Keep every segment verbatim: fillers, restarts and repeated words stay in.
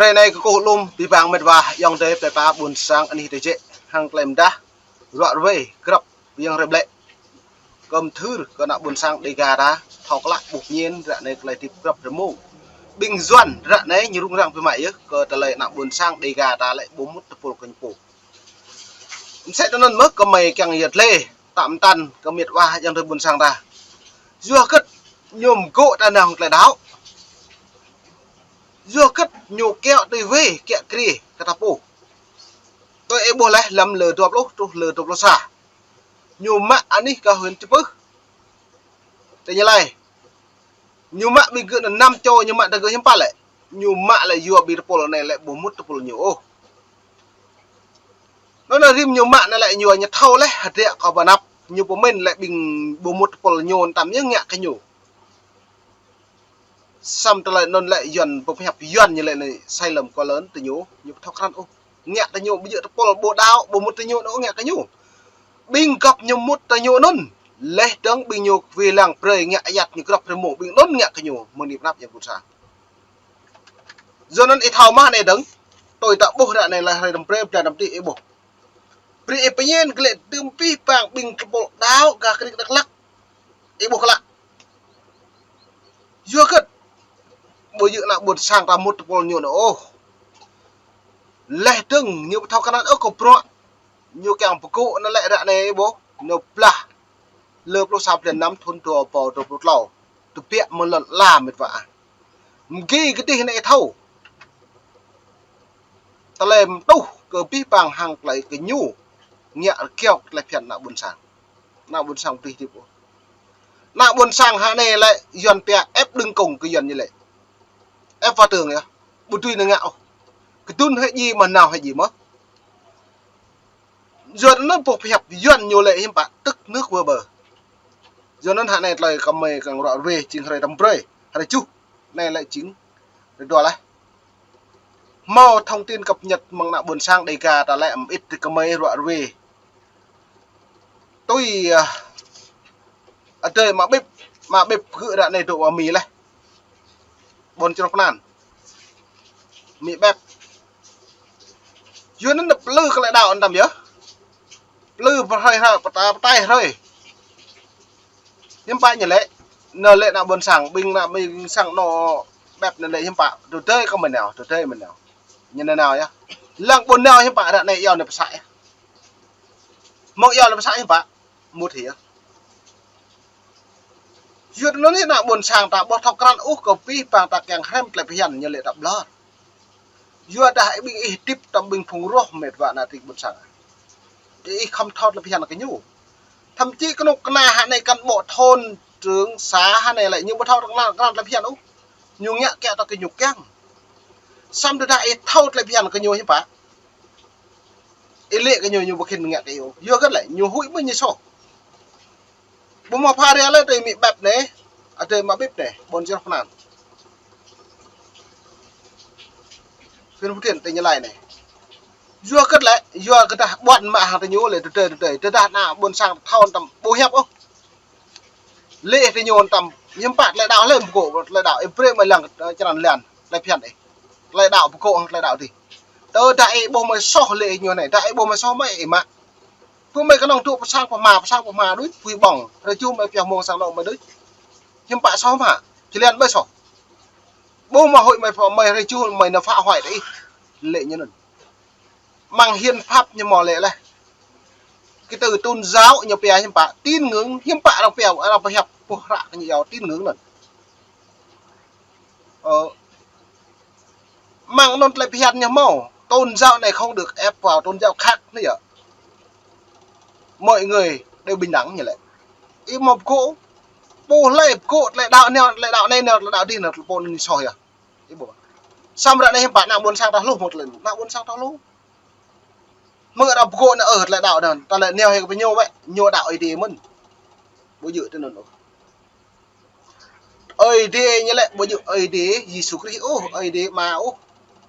Hrơi anai kơkuh lŏm abih bang met wa ayŏng adơi plei pla ƀôn sang anih tơjĕ hăng tơlơi mơdah ruă ruê grăp ƀing hrơi ƀlĕ. Kơm thưr kơ ană ƀôn sang Dega ta thâo klă ƀuh ñen ră anai tơlơi hơdip grăp rơmô. Ƀing Yuan ră anai ñu rŭng răng biă mă yơh kơ tơlơi ană ƀôn sang Dega ta lĕ ƀu mŭt tơpul kơ ñu pô. Mơsĕ tơnŭn mơ̆ kơmơi kiăng yơh lĕ tơm tăn kơ met wa ayŏng adơi ƀôn sang ta. Yua hơget ñu mơgŏ ta nao hăng tơlơi đaŏ. Yua hơget ñu kiaŏ tui wê kiaŏ kriê kơ ta pô. Tui ih ƀuh laih lăm lơ dua pluh truh lơ dua pluh sa. Ñu mă anih kơ huyện Čư̆ Pưh, tỉnh Gia Lai. Ñu mă ƀing gơ̆ anŭn năm čô ñu mă tơ gơ̆ hiư̆m pă lĕ. Ñu mă lĕ yua ƀing tơpul anai lĕ ƀu mŭt tơpul ñu ôh. Anŭn rĭm ñu mă anai lĕ ñu ñu thâo laih hơdră kơ ƀơi anăp. Ñu pơmĭn lĕ ƀing ƀu mŭt tơpul ñu anŭn tăm ñu ngă kơ ñu. Samơ̆ tơlơi anŭn lĕ Yuan pơhiăp Yuan ñu lĕ anai sai lầm kơ lŏn tơ ñu, ñu ƀu thâo krăn ôh. Ngă tơ ñu ƀu djơ̆ tơpul ƀu đaŏ, ƀu mŭt tơ ñu anŭn ngă kơ ñu. Ƀing găp ñu mŭt tơ ñu anŭn. Laih dơ̆ng ƀing ñu wai lăng brơi ngă ayăt ñu grăp rơmô ƀing anŭn ngă kơ ñu mơ̆ng anăp ñu ƀôn sang. Yua anŭn ih thâo mơ̆ anai dơ̆ng. Tui ta ƀuh ră anai laih hrơi tơm brơi bơdan tơm tih ih ƀuh. Brơi ih pơñen kơ lĕ tơm abih bang ƀing tơpul đaŏ gah krĭng Dak Lak. Ih ƀuh klă. Yua hơget ƀu djơ̆ ană ƀôn sang ta mŭt tơpul ñu anŭn ôh. Laih dơ̆ng ñu ƀu thâo krăn ôh kơ bruă. Ñu kiăng pơgŏ anŭn lĕ ră anai ih ƀuh. Ñu blah lơ pluh sa blan năm thŭn dua rơbâo dua pluh klâo. Tơbiă mơ̆ng lŏn ala met wa. Mơgi kơ dih anai thâo. Tơlơi mơtuh kơ abih bang hăng tơlơi kơ ñu. Ngă rơkiao tơlơi phiăn ană ƀôn sang. Ană ƀôn sang ƀu tui hơdip ôh. Ană ƀôn sang hă anai lĕ Yuan pia ép đưng kông kơ Yuan ñu lĕ. Ép vào tường yơh. Ƀu tui anai ngă ôh. Kơdŭn hơi ji mơ̆ nao hơi ji mơ̆. Yua anŭn pô pơhiăp Yuan ñu lĕ hiư̆m pă tức nước vỡ bờ. Yua anŭn hă anai tơlơi kơmơi kiăng ruă ruê jing hrơi tơm brơi. Hrơi tơjuh. Anai lĕ jing hrơi dua laih. Hmâo thông tin cập nhật mơ̆ng ană ƀôn sang Dega ta lĕ mơit kơmơi ruă ruê. Tui, ơ, adơi mă bĭp, mă bĭp gơ̆ ră anai dŏ wa Mi laih. Ƀôn Črôh Pơnan. Mi ƀĕp. Yua anŭn plư kơ lĕ đaŏ anŭn tăm yơh. Plư pơhrơi hrơi, pơtă pơtai hrơi. Hiư̆m pă ñu lĕ. Anŭn lĕ ană ƀôn sang, ƀing ană ƀôn sang anŏ ƀĕp anŭn lĕ hiư̆m pă. Tơdơi kơ mơ̆ nao, tơdơi mơ̆ nao. Ñu anŭn nao yơh. Lăng ƀôn nao hiư̆m pă ră anai iâu anai pơsă yơh. Mơ̆ng iâu anai pơsă hiư̆m pă. Mŭt hĭ yơh. Yua anŭn anai ană ƀôn sang ta ƀu thâo krăn ôh kơ abih bang ta kiăng hrăm tơlơi phiăn ñu lĕ ta ƀlŏr. Yua dah ih ƀing ih hơdip tơm ƀing phung roh met wa ană tring ƀôn sang. Ih khŏm thâo tơlơi phiăn kơ ñu. Thậm chí kơnuk kơna hă anai cán bộ thôn trưởng xã hă anai lĕ ñu ƀu thâo krăn, krăn tơlơi phiăn ôh. Ñu ngă kiaŏ tui kơ ñu kiăng. Samơ̆ tơdah ih thâo tơlơi phiăn kơ ñu hiư̆m pă. Ih lĕ kơ ñu ñu ƀu khĭn ngă kơ ih ôh. Yua hơget lĕ ñu huĭ mơ̆ ñu soh. Ƀu hmâo pha ria lĕ tui Mi ƀĕp anai. Adơi mă bĭp anai. Ƀôn Črôh Pơnan. Huyện Phú Thiện tỉnh Gia Lai anai. Yua hơget lĕ, yua kơ dah ƀuăn mă hăng tơ ñu lĕ tơdơi tơdơi. Tơdah ană ƀôn sang thâo anŭn tăm ƀu hiăp ôh. Lĕ tơ ñu anŭn tăm, hiư̆m pă tơlơi đaŏ lĕ pơgŏ, tơlơi đaŏ ih brơi mơi lăng, ơ, črăn lan, tơlơi phiăn ih. Tơlơi đaŏ pơgŏ hăng tơlơi đaŏ dih. Tơdah ih ƀuh mơi soh lĕ ñu anai, dah ih ƀuh mơi soh mơi ih mă. Ƀuh mơi kơnơ̆ng dŏ pơ sang pơma, pơ sang pơma đôč, pui ƀơ̆ng. Rơjuh mơi pioh mông sang anŏ mơi đôč. Hiư̆m pă soh mă, črăn lan ƀơi soh. Ƀuh mơi huĭ mơi pho, mơi rơjuh mơi nao phá hoại tơ ih. Lĕ ñu anŭn. Mơ̆ng hiến pháp ñu hmâo lĕ laih. Kơ tơ tôn giáo ñu pia hiư̆m pă, tín ngưỡng, hiư̆m pă arăng pia, arăng pơhiăp, ƀuh hră kơ ñu iâu tín ngưỡng anŭn. Ơ, mơ̆ng anŭn tơlơi phiăn ñu hmâo, tôn giáo này không được ép vào tôn giáo khác anai yơh. Mọi người đều bình đẳng ñu lĕ. Ih hmâo pơgŏ, ƀuh lĕ pơgŏ, tơlơi đaŏ anai, tơlơi đaŏ anai, tơlơi đaŏ dih, tơlơi pô anai soh yơh. Ih ƀuh. Samơ̆ ră anai hiư̆m pă ană ƀôn sang ta hluh mơ̆ tơlơi, ană ƀôn sang ta hluh. Mơ̆ng arăng pơgŏ anŭn, ơ, tơlơi đaŏ anŭn, tơlơi nao hĭ kơ pơ ñu wơ̆t, ñu đaŏ Ơi Adai mơ̆n. Ƀu djơ̆ tui anŭn ôh. Ơi Adai ñu lĕ, ƀu djơ̆ Ơi Adai Yêsu Krist ôh, Ơi Adai Ama ôh.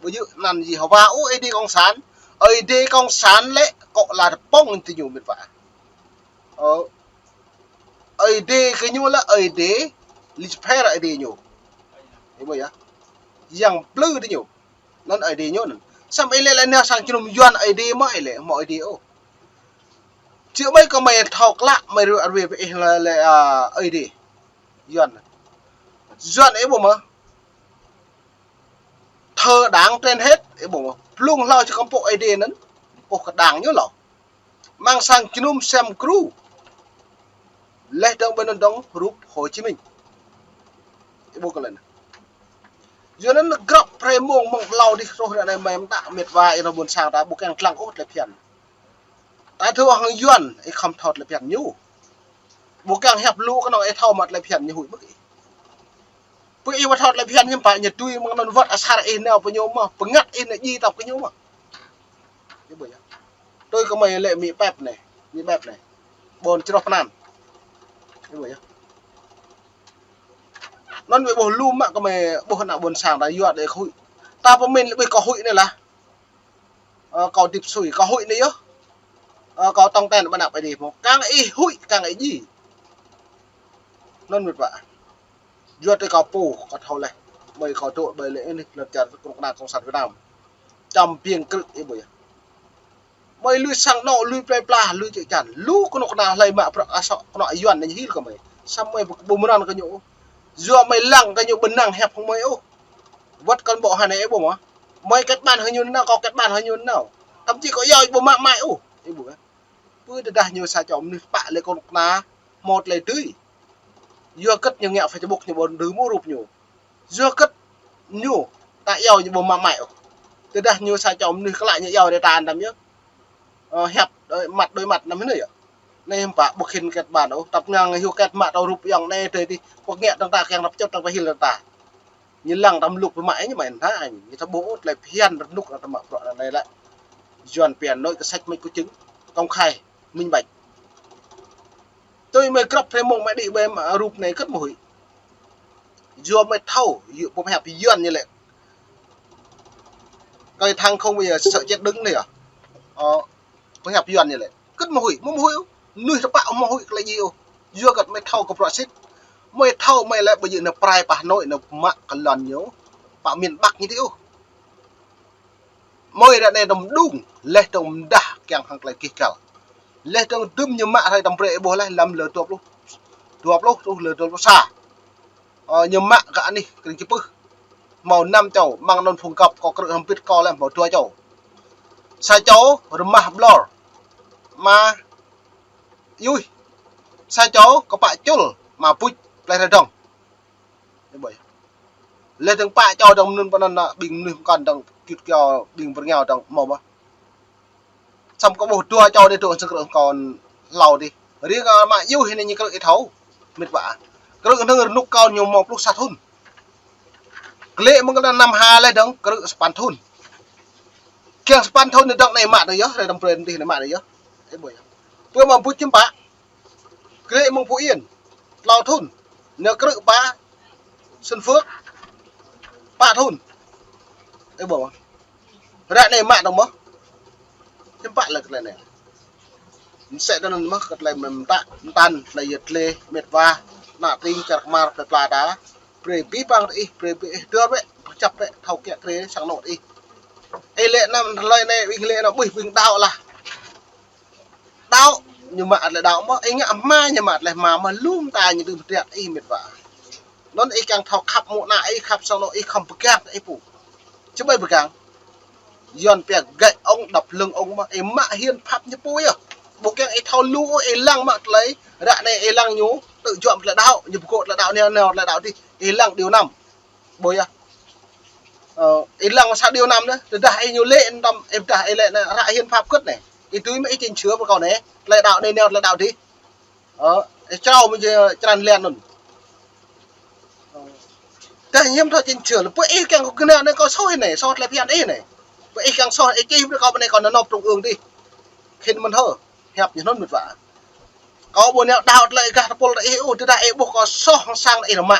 Ƀu djơ̆ anăn Yêhôwa ôh, Ơi Adai cộng sản. Ơi Adai cộng sản lĕ, kŏ la tơpŏng tơ ñu met wa. Ơ. Ơi Adai kơ ñu lĕ, Ơi Adai, Lucifer Ơi Adai ñu. Ih ƀuh yơh. Yang plư tơ ñu. Anŭn Aê Diê ñu anŭn. Samơ̆ ih lĕ lĕ nao sang jơnum Yuan Aê Diê mơ̆ ih lĕ, hmâo Aê Diê ôh. Či ƀai kơ mơi thâo klă mơi rui arui pơ ih lĕ, lĕ, a, Aê Diê. Yuan. Yuan ih ƀuh mơ̆. Thờ đảng trên hết, ih ƀuh mơ̆. Blung hlâo či kơmpŏk Aê Diê anŭn. Ƀuh kơ đảng ñu hlâo. Amăng sang jơnum sem gru. Laih dơ̆ng ƀơi anŭn dơ̆ng rup Hồ Chí Minh. Ih ƀuh kơ lĕ anŭn. Yua anŭn grăp hrơi mông mơ̆ng hlâo dih truh ră anai mơi mơtă met wa ih nao ƀôn sang ta ƀu kiăng lăng ôh tơlơi phiăn. Ta thâo hăng Yuan, ih khŏm thâo tơlơi phiăn ñu. Ƀu kiăng hiăp lu kơnơ̆ng ih thâo mă tơlơi phiăn ñu huĭ mơ̆ kơ ih. Pơ ih ƀu thâo tơlơi phiăn hiư̆m pă ñu tui mơ̆ng anŭn wơ̆t asar ih nao pơ ñu mơ̆, pơngăt ih nao djai tŏp kơ ñu mơ̆. Ih ƀuh yơh. Tui kơ mơi lĕ Mi Pep anai, Mi Pep anai. Ƀôn Čroh Pơnan. Ih ƀuh yơh. Anŭn wơ̆t ƀuh lu mă kơ mơi ƀuh ană ƀôn sang ta yua đe kơ huĭ. Ta pơmĭn lĕ ƀuh kơ huĭ anai lah. Ơ, kâo hơdip sui, kâo huĭ anai yơh. Ơ, kâo tong ten ƀơi anăp Aê Diê mơ̆. Kiăng ih huĭ, kiăng ih djai. Anŭn met wa. Yua tui kâo pô, kâo thâo laih. Mơi kâo dŏ ƀơi lĕ anai, lŏn čar kơnuk kơna Cộng sản Việt Nam. Čăm biêng krư̆ ih ƀuh yơh. Mơi lui sang anŏ, lui plơi pla, lui čư̆ čan. Lu kơnuk kơna hlơi mă bruă asŏ, kơnuk Yuan anai hil kơ mơi. Samơ̆ mơi ƀu mơnăn kơ ñu. Yua mơi lăng kơ ñu ƀu năng hiăp hăng mơi ôh. Wơ̆t kơn ƀô̆ hơnai ih ƀuh mơ̆. Mơi kết bạn hăng ñu nao, kâo kết bạn hăng ñu nao. Thậm chí kâo iâu ih ƀu mă mai ôh. Ih ƀuh. Pơ tơdah ñu sa čô mơnuih pă lĕ kơnuk kơna hmâo tơlơi dưi. Yua kơ ñu ngă Facebook ñu ƀu dưi mơ̆ rup ñu. Yua kơ ñu ta iâu ñu ƀu mă mai ôh. Tơdah ñu sa čô mơnuih klă ñu iâu đe ta anăm yơh. Ơ, hiăp đối mặt đối mặt anăm hơnai yơh. Anai hiư̆m pă ƀu khĭn kết bạn ôh. Tăp ngă hyu kết mă tơlơi rup yŏng anai tơi dih. Pơk ngă tơng ta kiăng răp čŏt tơng pơhil tơng ta. Ñu lăng tơm lŭk pơmă ih ñu mơi tha añ. Ñu thâo ƀuh tơlơi phiăn rơnŭk tơm mă bruă anai lĕ. Yuan phiăn nội kơ sạch mĕč kơ chứng. Công khai. Minh bạch. Tui mơi grăp hrơi mông mơi đĭ ƀơi mă rup anai kơ̆t mơ̆ huĭ. Yua mơi thâo, yua pơhiăp Yuan ñu lĕ. Cái thằng không bao giờ sợ chết đứng này à? Ơ, pơhiăp Yuan ñu lĕ. Kơ̆t mơ̆ huĭ, mơ̆ mơ̆ huĭ ôh. Mơnuih tơpă mơ̆ huĭ kơ lĕ djai ôh. Yua kơ mơi thâo kơ bruă sĭt. Mơi thâo mơi lĕ ƀu djơ̆ nao prai pơ Hà Nội nao mă kơ lŏn ñu. Pă miền Bắc ñu tih ôh. Mơi ră anai dŏm đung, laih dŏm mơdah kiăng hăng tơlơi gih găl. Laih dŏm dŭm ñu mă hrơi tơm brơi ih ƀuh laih lăm lơ dua pluh. Dua pluh truh lơ dua pluh sa. Ơ, ñu mă kơ anih kring čơpưh. Hmâo năm čô, amăng anŭn phung găp kâo krư̆ hơmbĭt kâo lĕ hmâo dua čô. Sa čô rơmah ƀlŏr. Ama Yuih. Sa čô kơpă čul, ama Buč, plei Rơdŏng. Ih ƀuh. Laih dơ̆ng pă čô dơ̆ng mơnŭn pơ anŭn ƀing mơnuih mơkŏn dơ̆ng kit kio ƀing bơrngeo dơ̆ng hmâo mơ̆. Samơ̆ kâo ƀuh dua čô dih dŏ sơng krư̆ kâo hlâo dih. Riêng ama Yuih anai ñu krư̆ ih thâo. Met wa. Krư̆ hơnơ̆ng rơnŭk kâo ñu hmâo pluh sa thŭn. Glaĭ mơ̆ng kơ anăm ha laih dơ̆ng krư̆ sapăn thŭn. Kiăng sapăn thŭn anai dơ̆ng anai mă tơ yơh, hrơi tơm brơi dih anai mă tơ yơh. Ih ƀuh. Pơ ama Buč hiư̆m pă. Glaĭ mơ̆ng Phú Yên, klâo thŭn. Nao krư̆ pơ Xuân Phước, pă thŭn. Ih ƀuh. Ră anai mă dơ̆ng mơ̆. Hiư̆m pă lĕ kơ tơlơi anai. Mơsĕ tơ anŭn mơ̆ kơ tơlơi mơ̆ mơtă, mơtăn, tơlơi yơh tơlơi, met wa, ană tring, čar kơmar, plei pla ta. Brơi abih bang tơ ih, brơi abih ih dơr bĕ, pơčăp bĕ, thâo kiă kriê, sang anŏ tơ ih. Ih lĕ anăm tơlơi anai, ih lĕ anăm ƀuh ƀing đaŏ lah. Đaŏ, ñu mă tơlơi đaŏ mơ̆, ih ngă hma ñu mă tơlơi hma mơ̆, lŏm ta ñu tŭ pơtriăt ih met wa. Anŭn ih kiăng thâo khăp mơ̆ng ană ih, khăp sang anŏ ih khŏm pơgang ih pô. Či ƀai pơgang. Yuan pia gậy ông đập lưng ông mơ̆, ih mă hiến pháp ñu pô yơh. Ƀu kiăng ih thâo lu ôh, ih lăng mă tơlơi, ră anai ih lăng ñu, tŭ juă tơlơi đaŏ, ñu pơgŏ tơlơi đaŏ, nao nao tơlơi đaŏ dih, ih lăng điều năm. Ƀuh yơh. Ơ, ih lăng sa điều năm anai, tơdah ih ñu lĕ anăm, ih pơdah ih lĕ anai, ră hiến pháp kơ̆t anai. Ih tui mơ̆ ih trình sửa pơ kâo anai, tơlơi đaŏ anai nao tơlơi đaŏ dih. Ơ, ih črâo mơ̆ črăn lĕ anŭn. Ơ. Tơdah hiư̆m thâo trình sửa, pơ ih kiăng kơ gơnam anai kâo soh anai, soh tơlơi phiăn ih anai. Pơ ih kiăng soh, ih čih brơi kâo pơ anai kâo nao nộp trung ương dih. Khĭn mơ̆n hơ, hiăp ñu anŭn met wa. Kâo ƀu nao đaŏ tơlơi gah tơpul tơ ih ôh, tơdah ih ƀuh kâo soh hăng sang ih nao mă.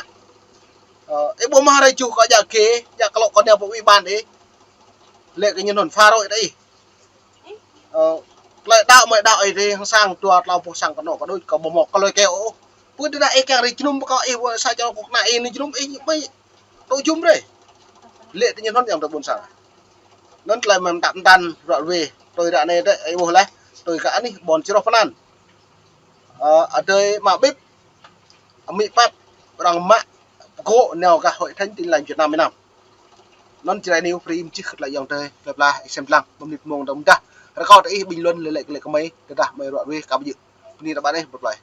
Ơ, ih ƀuh mơ̆ hrơi juh kâo djă kê, djă klŏ kâo nao pơ ủy ban ih. Lĕ kơ ñu anŭn phá rối tơ ih. Ơ, tơlơi đaŏ mơi đaŏ ih dih hăng sang dua klâo boh sang kơnŏ kơ đôč kâo ƀu hmâo tơlơi kơ ôh. Pơ tơdah ih kiăng rai jơnum pơ kâo ih sa čô kơnuk kơna ih nao jơnum ih mơi tŭ jum rai. Lĕ tơ ñu anŭn yơh tơ ƀôn sang. Anŭn tơlơi mơ̆ng tap mơ̆ng tăn ră ruai. Tui ră anai tĕ, ih ƀuh laih. Tui kơ anih ƀôn čroh pơnăn. Ơ, adơi mă bĭp. Amĭ pap, arăng mă pơgŏ nao kơ Hội Thánh Tin Lành Việt Nam Việt Nam. Anŭn Jrai News brơi mơčih kơ tơlơi ayŏng adơi, plơi pla, ih sem lăng, ƀơ̆ng mơnit mông dong mơdah. Rơkâo tơ ih bình luận lĕ lĕ kơ lĕ kơ mơi, tơdah mơi ră ruai kơ ƀu djơ̆. Bơni tơƀă ih, bơplai.